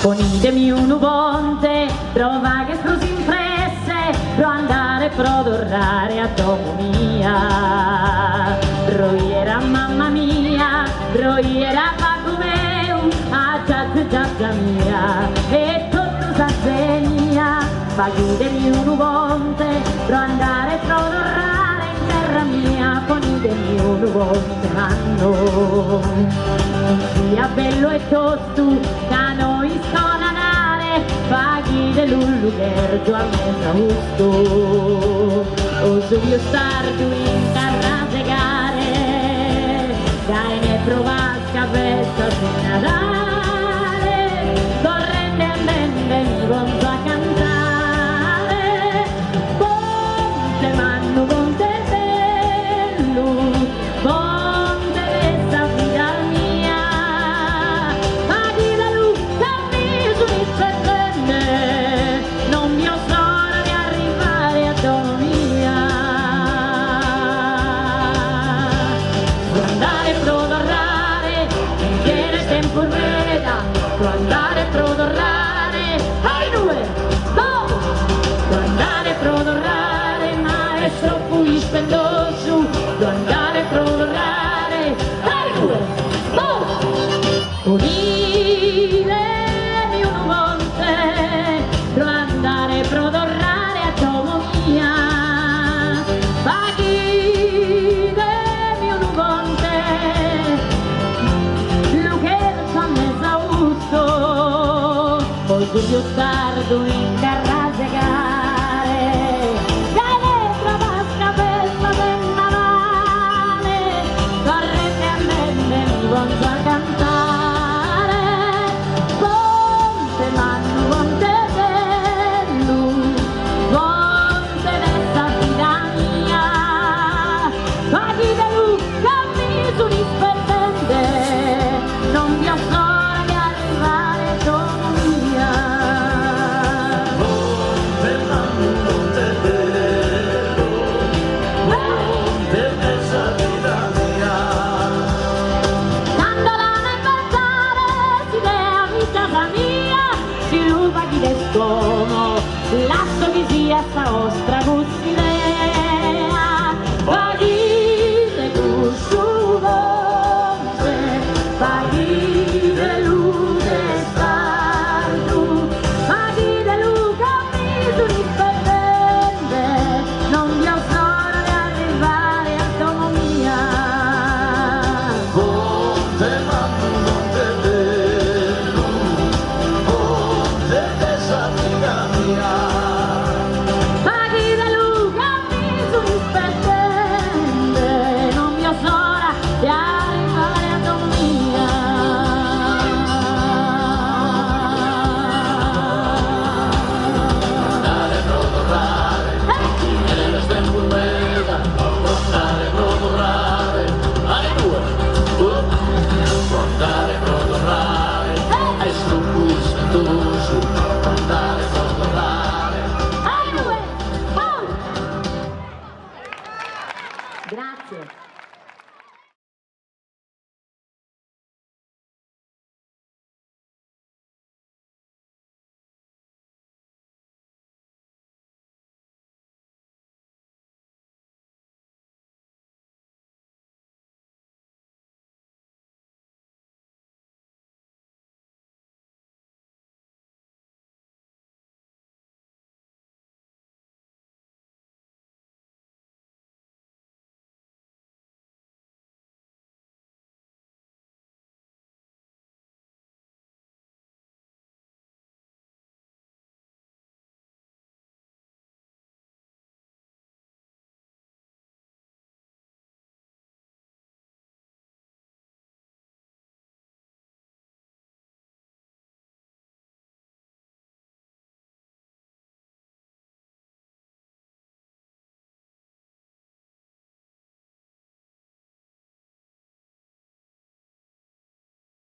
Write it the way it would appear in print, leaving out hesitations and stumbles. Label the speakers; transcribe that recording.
Speaker 1: Ponidemi unu ponte pro fagher prus in presse pro andare pro torrare a domo mia pro 'ier a mamma mia pro 'ier a babbu meu a giazu e giaza mia e totu sa zenia Faghidemi unu ponte pro andare e pro torrare in terra mia ponidemi unu ponte mannu chi siat bellu e tostu ca no isco nadare faghidelu lu cherzo a mesaustu o su pius tardu in carrasegare gaine pro Pasca festas de Nadale torrende andende mi ponzo a cantare Ponte mannu ponte bellu ponte de sa vida mia Faghidelu ca mi sun ispettende non bio s'ora de arrivare a domo mia Pro andare e pro torrare bi cheret tempus meda Pro andare e pro torrare a inue oh Pro andare e pro torrare ma est troppu ispendosu Pro andare e pro torrare a inue oh Ponidemi unu ponte pro andare e pro torrare a domo mia Faghidemi unu ponte lu cherzo a mesaustu o su pius tardu in carrasegare Gaine pro Pasca festas de Nadale torrende andende mi ponzo a cantare Ponte mannu ponte bellu ponte de sa vida mia Faghidelu ca mi sun ispettende non bio s'ora de arrivare a domo mia.
Speaker 2: Ponte mannu ponte bellu ponte de sa vida mia.
Speaker 1: Cando l'an a imbentare s'idea fit sa mia si lu faghides como lasso chi siat sa 'ostra cuss'idea Faghide cussu ponte faghidelu testardu faghidelu ca mi sun ispettende non bio s'ora de arrivare a domo mia.
Speaker 2: Ponte mannu ponte bellu ponte de sa vida mia.
Speaker 1: Faghidelu ca mi sun ispettende non bio s'ora de arrivare a domo mia.
Speaker 2: Andare pro torrare bi cheret tempus meda pro andare pro torrare a inue oh pro andare pro torrare est troppu ispendosu pro andare pro torrare
Speaker 1: A inue oh Grazie.